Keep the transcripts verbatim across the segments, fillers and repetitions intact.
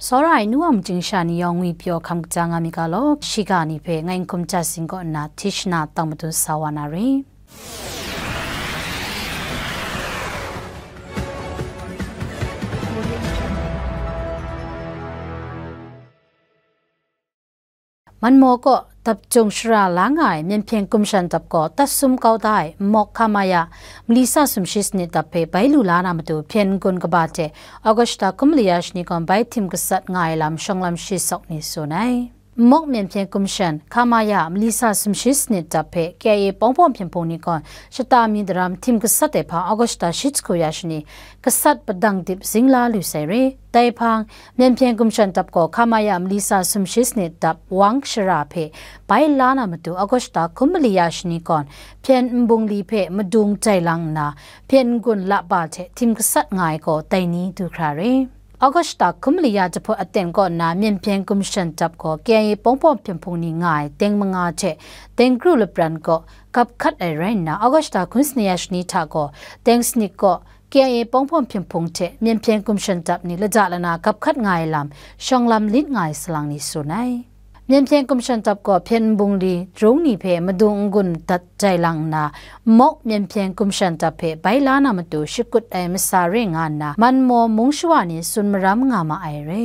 Tsawra ai nu wa majing sha ni yawng ngwi pyaw hkam kaja nga mi ga law, shiga ni hpe ngai n hkum jat sing kaw nna, Tishna tang madun sa wa na re. Manmaw kaw dap jung shara la nga ai Myen Hpyen Gumshan Dap gaw tat sum kau da ai nmawk Khamaya mali sa sumshi sanit dap hpe bai lu la na matu hpyen n-gun kaba hte Augusta hkum mali ya shani gawn bai htim gasat nga ai lam shawng lam shi sawk ni tsun ai. Nmawk Myen Hpyen Gumshan Khamaya mali sa sumshi sanit dap hpe K I A pawng pawng hpyen hpung ni gawn shata mi daram htim gasat ai hpang Augusta shi jahku ya shani gasat padang dip zing la lu sai re. Dai hpang, Myen Hpyen Gumshan Dap gaw Khamaya mali sa sumshi sanit dap wang shara hpe bai la na matu Augusta hkum mali ya shani gawn hpyen nbung li hpe madung jai lang nna, hpyen n-gun laba hte htim gasat nga ai gaw dai ni du hkra re. Augusta hkum mali ya jahpawt aten kaw nna Myen Hpyen Gumshan Dap gaw K I A pawng pawng hpyen hpung ni nga ai teng manga hte teng kru lapran gaw gap hkat ai rai nna, Augusta hkun sanit ya shani hta gaw teng sanit gaw K I A pawng pawng hpyen hpung hte Myen Hpyen Gumshan Dap ni lada lana gap hkat nga ai lam shawng lam lit nga ai salang ni tsun ai. Myen Hpyen Gumshan Dap gaw hpyen nbung li, drung ni hpe madung n-gun dat jai lang nna, nmawk Myen Hpyen Gumshan Dap hpe bai la na matu shakut ai masa re nga nna, Manmaw mung shawa ni tsun maram nga ma ai re.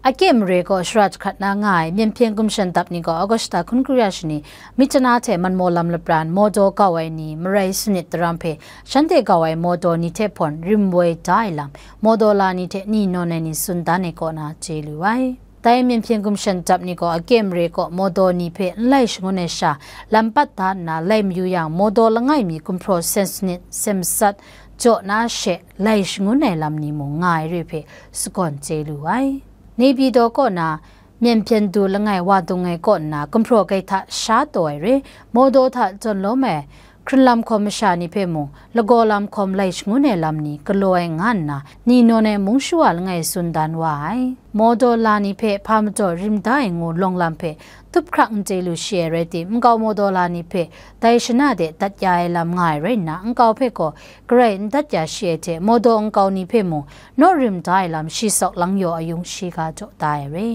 Akye mare kaw shara jahkrat na nga ai Myen Hpyen Gumshan Dap ni gaw Augusta hkun kru ya shani, Myitkyina hte Manmaw lam lapran mawdaw kau ai ni marai sanit daram hpe shanhte kau ai mawdaw ni hte hpawn rim woi da ai lam, mawdaw la ni hte ni nawn ai ni tsun dan ai kaw na chye lu ai. Dai Myen Hpyen Gumshan Dap ni gaw akye mare kaw mawdaw ni hpe n lai shangun ai sha, lam pat da nna lai mayu yang, mawdaw langai mi gumhpraw sen sanit, sen matsat, jaw na she lai shangun ai lam ni mung nga ai re hpe sagawn chye lu ai. Naypyidaw kaw na Myen Hpyen Du langai wa dung ai kaw nna, gumhpraw kei hta sha taw ai re, mawdaw hta jawn lawm ai hkrunlam hkawm masha ni hpe mung, lagaw lam hkawm lai shangun ai lam ni galaw ai nga nna, ni nawn ai mung shawa langai tsun dan wa ai. Mawdaw la ni hpe hpa majaw rim da ai ngu lawng lam hpe tup hkrak n chye lu shi ai rai tim, nkau mawdaw la ni hpe dai shana de dat ya ai lam nga ai rai nna, nkau hpe gaw garai n dat ya shi ai hte, mawdaw nkau ni hpe mung naw rim da ai lam shi sawk lang yaw ayung shi ga jaw da ai re.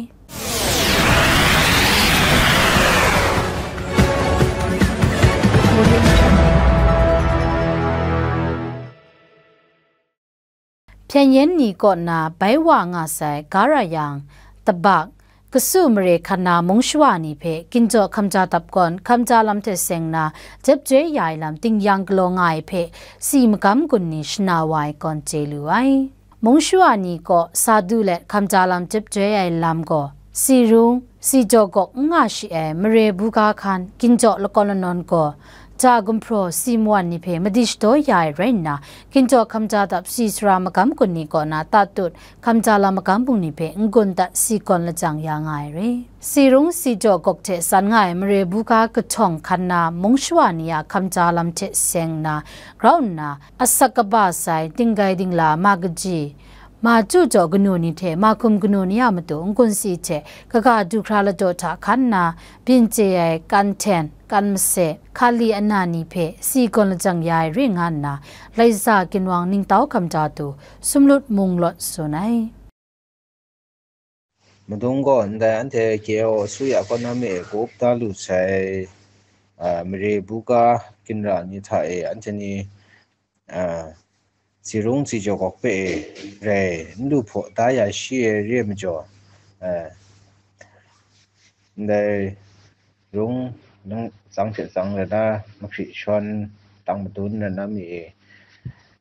Hpyen yen ni kaw nna bai wa nga sai ga ra yang, tabak, kasu mare hkan na mung shawa ni hpe ginjaw hkamja dap gawn hkamja lam hte seng nna jep joi ya ai lam ting yang galaw nga ai hpe si magam gun ni shana wa ai kawn chye lu ai. Mung shawa ni kaw sa du let hkamja lam jep joi ai lam gaw, si rung, si jaw gawk n nga shi ai mare buga hkan ginjaw lakawn lanawn gaw, ja gumhpraw si mawan ni hpe madi shadaw ya ai rai nna, ginjaw hkamja dap si sara magam gun ni kaw na tatut hkamja lam magam bung ni hpe n-gun dat si gawn lajang ya nga ai re. Si rung si jaw gawk hte san nga ai mare buga kahtawng hkan na mung shawa ni a hkamja lam hte seng nna, grau nna, asak kaba sai, dinggai dingla, ma kaji, ma chyu jaw kanu ni hte ma hkum kanu ni a matu n-gun si hte kaga du hkra ladaw hta hkan nna, byin chye ai kan hten, kan mase, hkali ana ni hpe si gawn lajang ya ai re nga nna, Laiza ginwang ningtau hkamja du, Sumlut Mung Lawt tsun ai. Madung gaw ndai anhte K I A asuya kaw na mi e ka-up da lu sai, a, mare buga ginra ni hta e anhte ni, a, si rung si jaw gawk hpe e rai n lu hpaw da ya shi e re ai majaw, a, ndai rung nang tsang hte tsang rai na, mahkri shawn tang madun rai na mi e,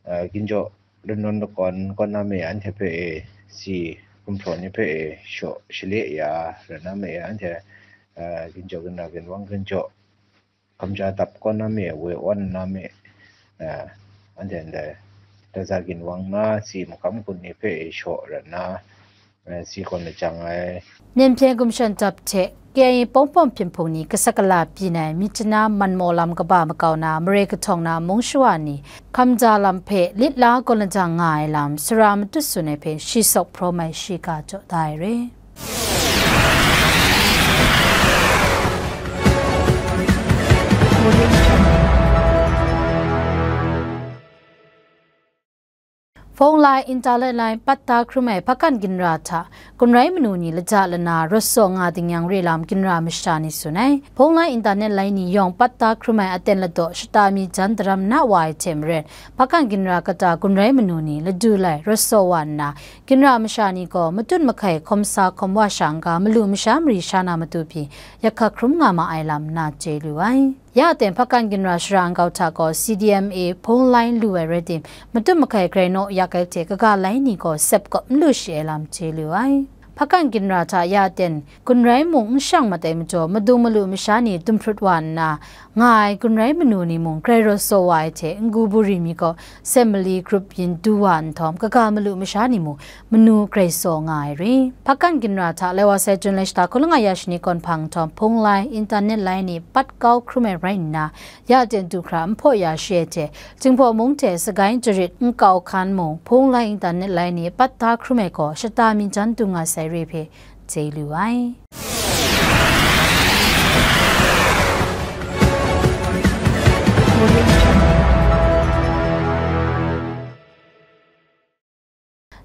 a, ginjaw lanawn lakawn kaw na mi e anhte hpe e si gumhpraw ni hpe e shaw shale ya rai na mi e anhte, a, ginjaw ginra ginwang ginjaw hkamja dap kaw na mi e woi awn na mi e, a, anhte ndai Laiza ginwang na si magam gun ni hpe e shaw rai na, eh, si gawn lajang ai. Myen Hpyen Gumshan Dap hte K I A pawng pawng hpyen hpung ni Kasakala byin ai Myitkyina Manmaw lam kaba makau na mare kahtawng na mung shawa ni hkamja lam hpe lit la gawn lajang nga ai lam sara matut tsun ai hpe shi sawk hprawm ai shiga jaw da ai re. Phone line, internet line pat da hkrum ai hpakan ginra hta gun rai manu ni laja lana rawt saw nga ding yang re lam ginra masha ni tsun ai. Phone line, internet line ni yawng pat da hkrum ai aten ladaw shata mi jan daram na wa ai hte maren, hpakan ginra kata gun rai manu ni ladu lai rawt saw wa nna, ginra masha ni gaw matut mahkai hkawm sa hkawm wa sha n-ga malu masha mari sha na matu pyi, yahkak hkrum nga ma ai lam na chye lu ai. Ya ten hpakan ginra shara nkau hta gaw C D M A phone line lu ai rai tim, matut mahkai grai naw yak ai hte kaga lai ni gaw sep kawp n lu shi ai lam chye lu ai. Hpakan ginra hta ya ten gun rai mung n shang mat ai majaw, madung malu masha ni dumhprut wa nna, nga ai gun rai manu ni mung grai rawt saw wa ai hte, n-gu buri mi gaw sep mali grup yin du wa nhtawm, kaga malu masha ni mung manu grai saw nga ai re. Hpakan ginra hta lai wa sai Jun lai shata hkun langa ya shani kawn hpang nhtawm, phone line, internet line ni pat kau hkrum ai rai nna, ya ten du hkra n hpaw ya shi ai hte, Jinghpaw mung hte Sagaing Jarit nkau hkan mung, phone line, internet line ni pat da hkrum ai gaw shata mi jan du nga sai re hpe chye lu ai.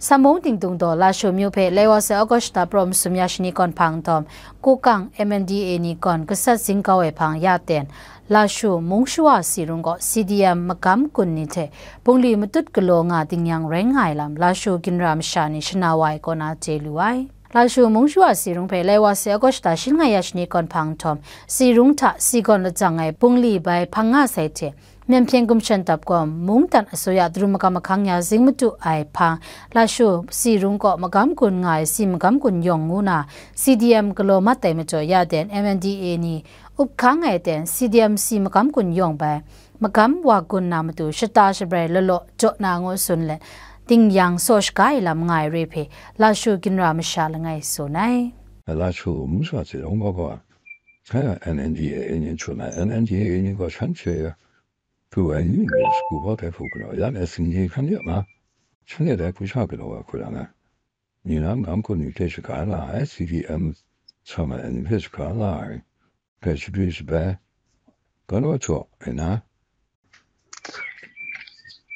Samung Dingdung daw Lashu myu hpe lai wa sai August shata pra masum ya shani kawn hpang nhtawm, Kukang M N D A ni gawn gasat zing kau ai hpang ya ten, Lashu mung shawa si rung gaw C D M magam gun ni hte bungli matut galaw nga ding yang rai nga ai lam Lashu ginra masha ni shana wa ai kaw na chye lu ai. Lashu mung shawa si rung hpe lai wa sai August shata shi langa ya shani kawn hpang nhtawm, si rung hta si gawn lajang ai bungli bai hpang nga sai hte, Myen hpyen gumshan dap gaw, mungdan asuya daru magam ahkang ya zing madu ai hpang, Lashu si rung kaw magam gun nga ai si magam gun yawng ngu na, C D M galaw mat ai majaw ya ten M N D A ni up hkang ai ten C D M si magam gun yawng bai, magam wa gun na matu shata shabrai lalaw jaw na ngu tsun let, ding yang saw shaga ai lam nga ai re hpe, Lashu ginra masha langai tsun ai. Lashu mung shawa si rung gaw gaw, N N D A ni chun ai, N N D A ni gaw shanhte pru ai ni mi shagu hpaw hte hpu galaw, ya S N D hkan ya ma, shanhte dai hku sha galaw ai hku yang ai, ni na magam gun ni hte shaga la ai, C D M sa ma ai ni hpe shaga la ai, hpe shadwi shabai, galaw jaw ai na,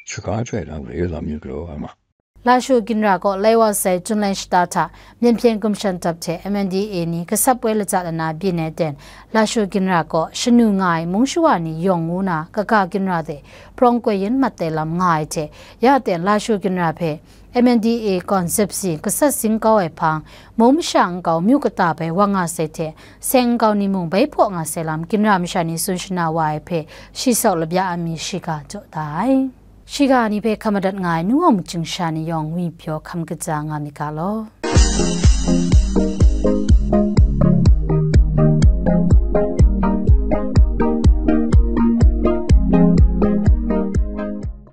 shaga chyoi na galaw lam ni galaw ai ma. Lashu ginra gaw lai wa sai Jun lai shata hta, Myen hpyen gumshan dap hte M N D A ni gasat poi laja lana byin ai ten, Lashu ginra gaw shanu nga ai mung shawa ni yawng ngu na, kaga ginra hte prawng koi yin mat ai lam nga ai hte, ya ten Lashu ginra hpe M N D A gawn zepsi gasat zing kau ai hpang, mung masha nkau myu kata bai wa nga sai hte, seng nkau ni mung bai hpaw nga sai lam ginra masha ni tsun shana wa ai hpe, shi sau labya a mi shiga jaw da ai. Shiga ni hpe hkam madat nga ai nu wa majing sha ni yawng ngwi pyaw hkam kaja nga myit ga law.